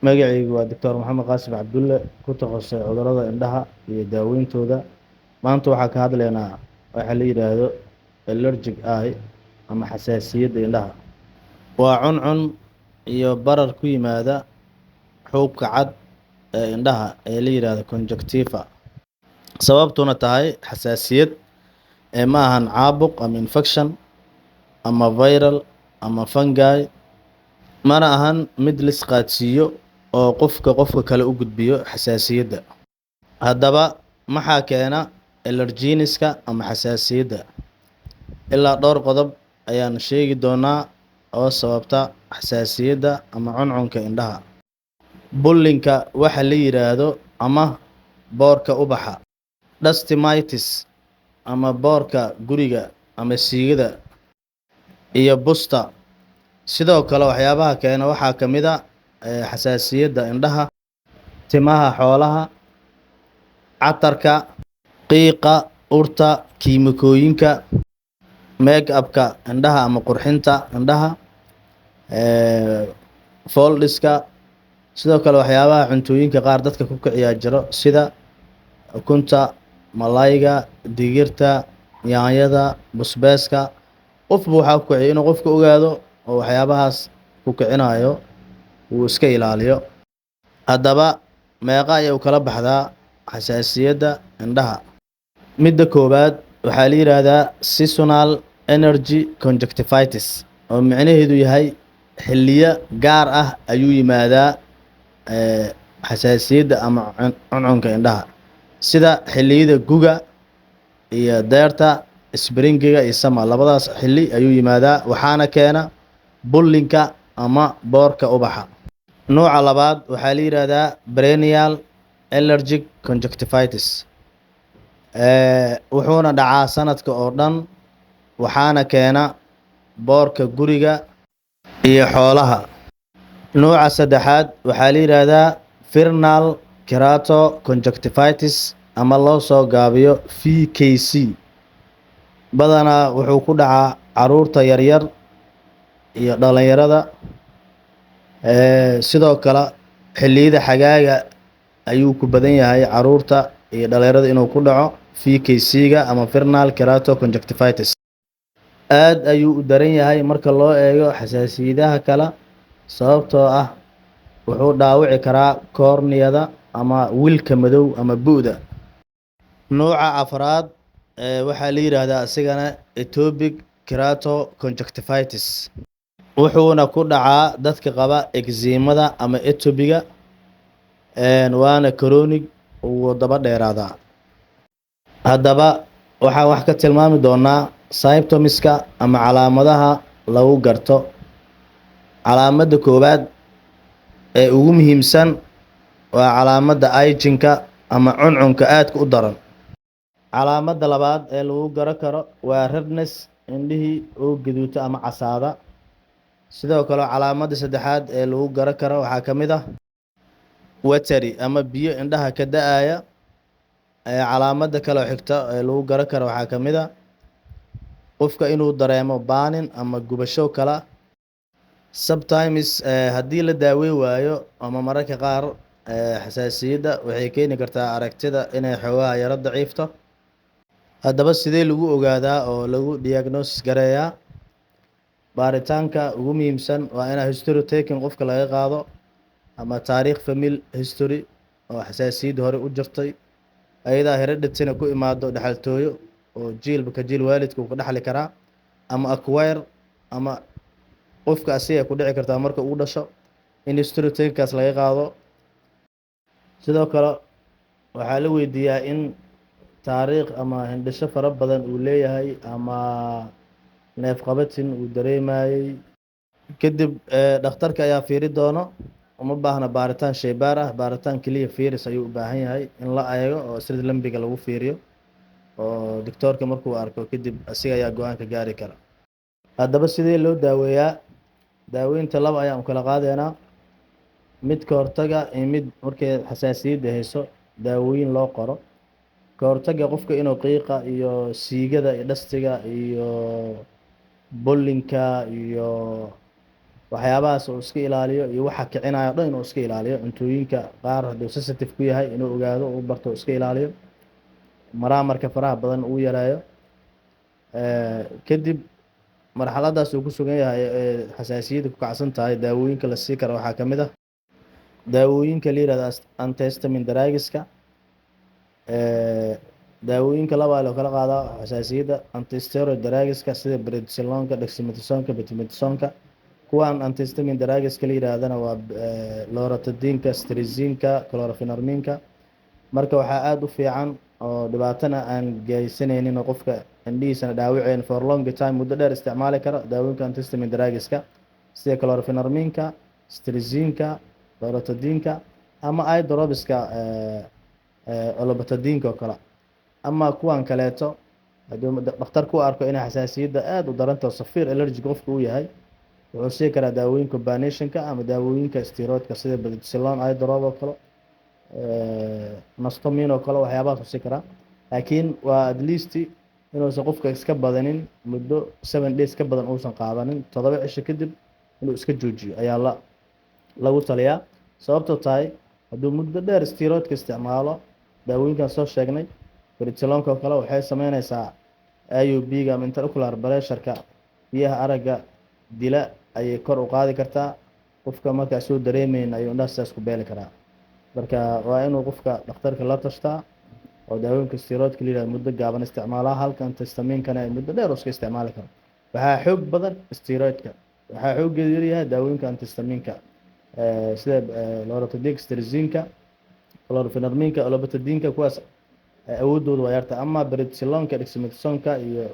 Magacaygu waa Doctor Maxamed Qaasim Cabdulle, ku takhasusay cudurrada indhaha iyo daaweyntooda. Maanta waxaa ka hadlaynaa waxa la yidhaahdo allergic eye ama xasaasiyadda indhaha. Waa cuncun iyo barar ku yimaada xuubka cad ee indhaha ee la yidhaahdo conjunctiva. Sababtuna tahay xasaasiyad ee ma ahan caabuq ama infection ama viral ama fungi, mana ahan mid la isqaadsiiyo oo qofka qofka kale u gudbiyo xasaasiyadda. Haddaba, maxaa keena allergeniska ama xasaasiyadda? Ilaa dhowr qodob ayaan sheegi doonaa oo sababta xasaasiyadda ama cuncunka indhaha. Pollenka waxa la yidhaahdo ama boorka ubaxa, dust mites ama boorka guriga ama siigada iyo busta. Sidoo kale waxyaabaha keena waxaa ka mid ah xasaasiyadda indhaha, timaha xoolaha, catarka, qiiqa, urta, kiimikooyinka, make-up-ka indhaha ama qurxinta indhaha, foldiska. Sidoo kale waxyaabaha cuntooyinka qaar dadka ku kiciyaa jiro, sida ukunta, malayga, digirta, yaanyada, basbaaska. Qofba waxaa ku kiciya inuu qofka ogaado oo waxyaabahaas ku kicinayo uu iska ilaaliyo. Haddaba, meeqa ayay u kala baxdaa xasaasiyadda indhaha? Midda koowaad waxaa la yidhaahdaa seasonal allergic conjunctivitis, oo micnaheedu yahay xilliyo gaar ah ayuu yimaadaa xasaasiyadda ama cuncunka indhaha, sida xilliyada guga iyo deerta, springiga iyo summer. Labadaas xilli ayuu yimaadaa, waxaana keena pollenka ama boorka ubaxa. Nooca labaad waxaa la yidhaahdaa perennial allergic conjunctivitis. Wuxuuna dhacaa sanadka oo dhan, waxaana keena boorka guriga iyo xoolaha. Nooca saddexaad waxaa la yidhaahdaa vernal keratoconjunctivitis, ama loo soo gaabiyo VKC. Badanaa wuxuu ku dhacaa caruurta yaryar iyo dhalinyarada. Sidoo kale xilliyada xagaaga ayuu ku badan yahay caruurta iyo dhalinyarada inuu ku dhaco VKC-ga ama vernal keratoconjunctivitis. Aad ayuu u daran yahay marka loo eego xasaasiyadaha kale, sababtoo ah wuxuu dhaawici karaa corneada ama wiilka madow ama bu'da. Nooca afraad waxaa la yidhaahdaa isigana atopic keratoconjunctivitis, wuxuuna ku dhacaa dadka qaba eczemada ama atopiga, waana chronic, wuu daba dheeraadaa. Haddaba, waxaan wax ka tilmaami doonaa symptomska ama calaamadaha lagu garto. Calaamadda koowaad ee ugu muhiimsan waa calaamadda itchingka ama cuncunka aadka u daran. Calaamadda labaad ee lagu garan karo waa redness, indhihii oo gaduuta ama casaada. Sidoo kale calaamadda saddexaad ee lagu garan karo waxaa ka mid ah watery ama biyo indhaha ka da-aya. Calaamadda kale oo xigta ee lagu garan karo waxaa ka mid ah qofka inuu dareemo burning ama gubasho kala. Sometimes, haddii la daaweyn waayo ama mararka qaar, xasaasiyadda waxay keeni kartaa aragtida inay xoogaha yaro daciifto. Haddaba, sidee lagu ogaadaa oo lagu diagnosis gareeyaa? Baaritaanka ugu muhiimsan waa inaa history taking qofka laga qaado ama taariikh family history oo xasaasiyad hore u jirtay, ayadaa heredity ku imaado, dhexaltooyo oo jiilba ka jiil waalidka uu ka dhexli karaa, ama acquire ama qofka asiga ku dhici kartaa marka uu dhasho, in history takingkaas laga qaado. Sidoo kale waxaa la weydiiyaa in taariikh ama hindhisho fara badan uu leeyahay ama neef qabatin uu dareemayey. Kadib dhakhtarka ayaa fiiri doono. Uma baahna baaritaan shaybaar ah, baaritaan keliya fiiris ayuu u baahan yahay, in la eego oo slit lampiga lagu fiiriyo, oo doctoorka markuu arko kadib asiga ayaa go-aanka gaari kara. Haddaba, sidee loo daaweeyaa? Daaweynta laba ayaan u kala qaadeynaa: mid ka hortaga iyo mid markay xasaasiyadda hayso daawooyin loo qoro. Ka hortaga, qofka inuu qiiqa iyo siigada iyo dustiga iyo pollenka iyo Waxyaabahaas uu iska ilaaliyo iyo waxa kicinayo dhan inuu iska ilaaliyo. Cuntooyinka qaar hadduu sensitive ku yahay, inuu ogaado, uu barto, iska ilaaliyo. Maraamarka faraha badan uu yareeyo. Kadib marxaladaas uu ku sugan yahay ee xasaasiyadda ku kacsan tahay, daawooyinka la sii karo waxaa ka mid ah daawooyinka la yihahdo antihistamine drugs-ka. Daawooyinka laba loo kala qaadaa xasaasiyadda: antisteroid drugs-ka sida prednisolone-ka, dexamethasone-ka, betamethasone-ka. Kuwan antihistamine drugs-ka la yidhaahdana waa loratadine-ka, cetirizine-ka, chlorpheniramine-ka. Marka waxaa aada u fiican oo dhibaatana aan geysanaynin oo qofka indhihiisana dhaawaceyn, for long time, muddo dheer isticmaali karo, daawooyinka antihistamine drugs-ka sida chlorpheniramine-ka, cetirizine-ka, loratadine-ka ama eye drops-ka olopatadine-ka oo kale. Ama kuwan kaleeto, hadduu dhakhtar ku arko inay xasaasiyadda aada u darantaho, severe allergic qofka uu yahay, wuxuu sii karaa daawooyin combinationka ama daawooyinka steroidka sida prednisolone eye drop oo kale, nystatin oo kale, waxyaabahaas uu sii karaa. Laakiin waa at least inuusan qofka iska badanin, muddo 7 days ka badan uusan qaadanin. 7 cisho kadib inuu iska joojiyo ayaa la lagu taliyaa. Sababtoo tahay, hadduu muddo dheer steroidka isticmaalo, daawooyinkan soo sheegnay, prednisolone-ka oo kale, waxay sameyneysaa IOP-ga ama intraocular pressure-ka, biyaha aragga dila ayay kor u qaadi kartaa. Qofka markaa soo dareemeyn ayuu indhaha sidaas ku beeli karaa. Marka waa inuu qofka dhakhtarka la tashtaa oo daawooyinka steroidka la yihahdo muddo gaaban isticmaalaa, halka antihistaminkana ay muddo dheer iska isticmaali karo. Waxaa xoog badan steroidka, waxaa xooggeedu yaryahay daawooyinka antihistaminka sida loratadine, cetirizine-ka, chlorpheniramine-ka, olopatadine-ka. Kuwaas awoodooda waa yarta. Ama prednisolone-ka, dexamethasone-ka iyo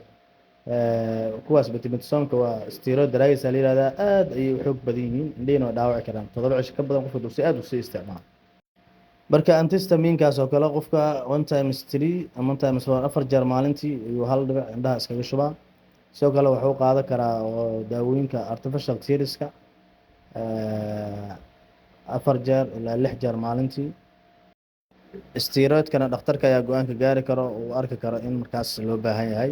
kuwaas, betamethasone-ka waa steroid drugs la yihahdaa, aad ayay u xoog badan yihiin, indhihina waa dhaawaci karaan 7 cisho ka badan qofka hadduu si aad u sii isticmaalo. Marka antihistaminkaas oo kale qofka one times three ama one times four, afar jeer maalintii ayuu hal dhibic indhaha iskaga shubaa. Sidoo kale wuxuu qaadan karaa oo daawooyinka artificial tears-ka afar jeer ilaa lix jeer maalintii. Steroidkana dhakhtarka ayaa go-aanka gaari karo, uu arki karo in markaas loo baahan yahay.